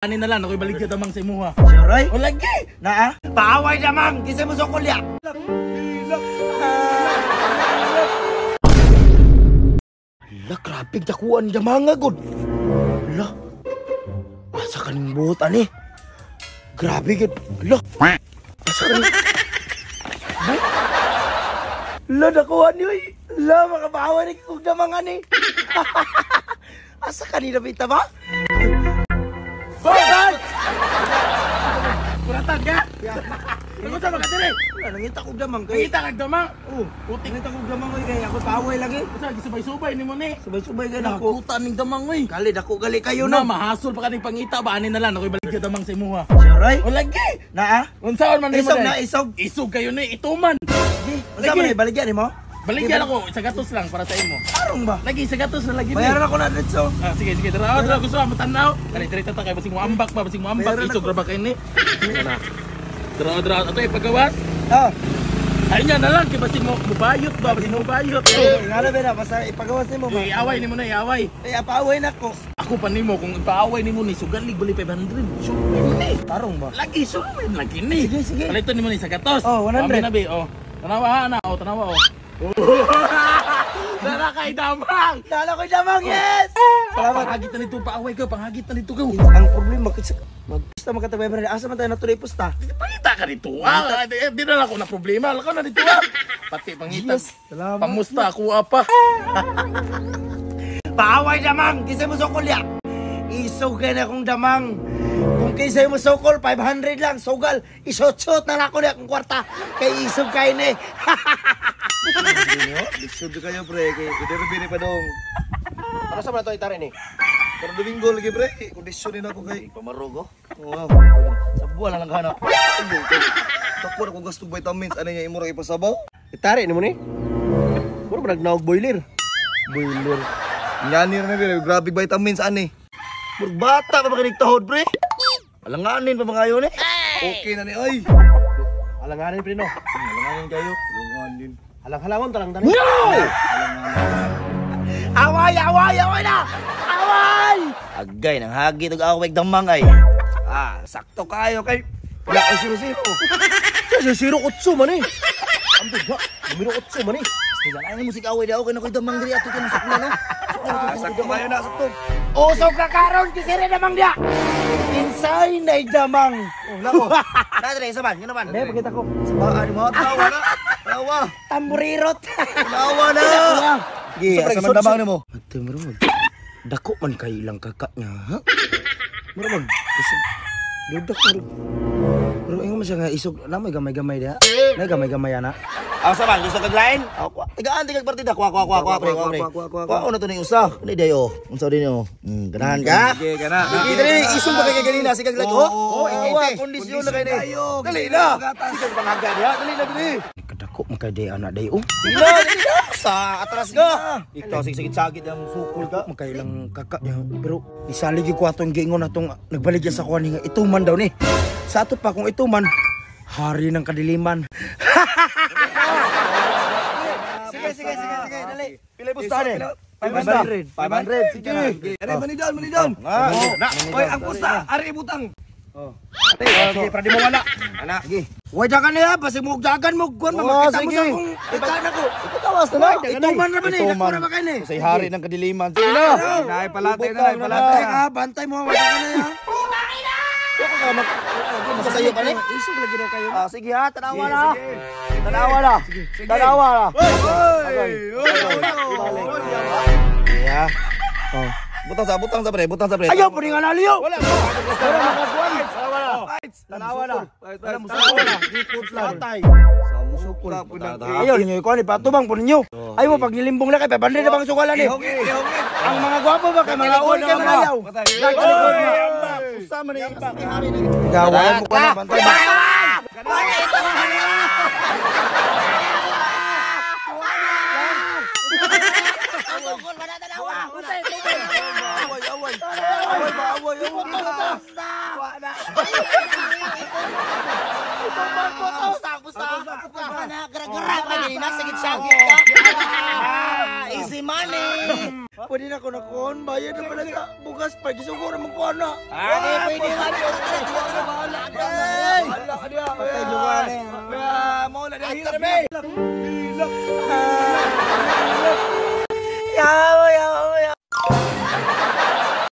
Ani na lang, ako'y baligya damang sa imuha. Sure, oy? O lagi! Naa? Paaway damang! Kisay mo sukol ya! Ala, grabe dakuan damang agod. Ala, asa kaning buot ani? Grabe gud. Ala, asa kaning... Ala, dakuan ni oy. Ala, makapaaway ni kog damang ani. Asa kanina bita ba? Bye! Kuratan ka? Ako sa mga dire. Wala, nangita kog damang kay. Nangita kag damang? Oo. Putik. Nangita kog damang oy kay ako paaway lagi. Usa gisubay-subay nimo ni. Subay-subay gani ako. Nakuta ning damang oy. Gali dako gali kayo na no. mahasol pa kaning pangita ba ani na lang ako'y baligya damang sa imuha. Sure, oy? O lagi! Naa? Unsaon man nimo Isog day? na isog. Isog kayo ni ituman. Di, unsa man ni baligya nimo? Baligyan ako, isa gatos lang para sa imo. Arong ba? Lagi isa gatos na lagi ni. Bayaran ako na diretso. Ah, sige, sige. Dara, dara, gusto mo tanaw. Kani diri ta kay basing moambak pa, basing moambak Bayaran isog ako. ra ba kay ni? Dara. Dara, dara, ato ipagawas. Ah. Ay nya na lang kay basing mo mubayot ba, basing mubayot. Eh, ngano ba na basta ipagawas nimo ba? Iaway nimo na, iaway. Eh, paaway na ko. Ako pa nimo kung ipaaway nimo ni sugalig bali 500. Sure ni. Tarong ba? Lagi sure lagi ni. Sige, sige. Palito nimo ni sa gatos. Oh, 100. Pamina, be, oh. Tanawa ha na, oh, tanawa oh. Dara kay damang. Dala ko damang, yes. Salamat. Panghagit na nito paaway ka, panghagit na nito ka. Ang problema kasi magpusta magkatagay ba asa man tayo natuloy pusta? Pangita ka dito ah. Di na lang ako na problema. Lakaw na dito ah. Pati pangita. Yes, salamat. Pamusta ako apa. Paaway damang, kisay mo sukol ya. Isog na akong damang. Kung kisay mo sukol, 500 lang, sugal. Isot-sot na lang ako niya akong kwarta. Kay isog kayo ni. Lisod kayo pre, kay derby ni pa dong. Para sa man to itari ni? Pero Domingo lagi pre, kondisyon ni nako kay Pamarugo. Wow. Sa buwan lang hanap. Dako na ko gasto vitamins ani nga imo ra ipasabaw. Itari ni mo ni. Mura ba nagnaog boiler? Boiler. Ngani ra na pre, grabe vitamins ani. Murag bata pa ba kinig tahod pre? Alanganin pa ba kayo ni? Okay na ni oy. Alanganin pre no. Alanganin kayo. Alanganin. Halang-halangon talang tani. No! Away, away, away na! Away! Agay nang hagit og away damang ay. Ah, sakto kayo kay wala kay 0-0. Sa 0-8 man eh. Ambig ba? Numero 8 man eh. Sila ay musik away daw kay nakoy damang diri ato kay musik na no. Ah, sakto kayo na sakto. Usog na karon kisire damang dia. Insay na damang. Oh, nako. Na dire isa man, ngano man. Be, pakita ko. Sa baan ni mga tawa na. Tawa. Tamburirot. Tawa na. Gi, Sa asa man damang nimo? Ate mura mag dako man kay ilang kaka niya, ha? Mura mag kasi dudak mura. Pero ingon man siya nga isog na may gamay-gamay diha. Na gamay-gamay ana. Asa man gusto kag lain? Ako tigaan tigag partida kwa kwa kwa kwa pre kwa pre. Kwa una to ning usa. Ni dayo. Unsa din yo? Ganahan ka? Sige kana. Sige diri isog pa kay ganina sikag lagi oh. Oo, Oh, kondisyon na kay ni. Dali na. Sikag panghaga diha, dali na diri. Kadako man kay day ana day oh. Sige na, dali na. Sa atras ka. Ikaw sige sagit ang sukol ka. Dako man kay ilang kaka niya. Pero isalig gyud ko atong giingon atong nagbaligya sa kuan nga ito man daw ni. Sa ato pa kung ito man hari ng kadiliman. Sige, sige, sige, sige, dali. Pila pusta ni? 500. 500. Sige. Ari manidon, manidon. Na. Oy, ang pusta, ari ibutang. Ate, sige, para di mo wala. Ana. Sige. Way dagan niya, basig mo dagan mo kuan Oh, makita mo sige. sa akong ika na ko. Ikawas na na. Ito man ra ba ni? Dako ra ba kay ni? Sa hari ng kadiliman. Sige na. Nay palate na, nay palate. Bantay ka, bantay mo, way dagan niya. Ako ka mag Masayo pa ni. Isog lagi daw kayo. Ah, sige ha, tanawa na. Tanawa na. Tanawa na. Oy! Oy! Iya. Oh. Butang sa pre, butang sa pre. Ayaw po ni nga naliyo. Wala. Tanawa na. Tanawa na. Tanawa na. Patay. Sukol. Ayaw ninyo ikaw ni patubang po ninyo. Ayaw mo pag nilimbong na kay 500 na bang sukalan ni. Ihongit, ihongit. Ang mga gwapo ba kay mga ul kay mga ayaw. Usama ni. Gawa mo ko na bantay ba. Away, away. Away ba, away, away. Gara-gara pa din na sagit-sagit ka. Easy money. Pwede pa din ako nakuon. Bayad na pala sa bugas pa. Gisugo na mong kuha na. Ah, di pwede man. Ay! Patay jowa na yan. Mo na dahil. Hilak. Ya!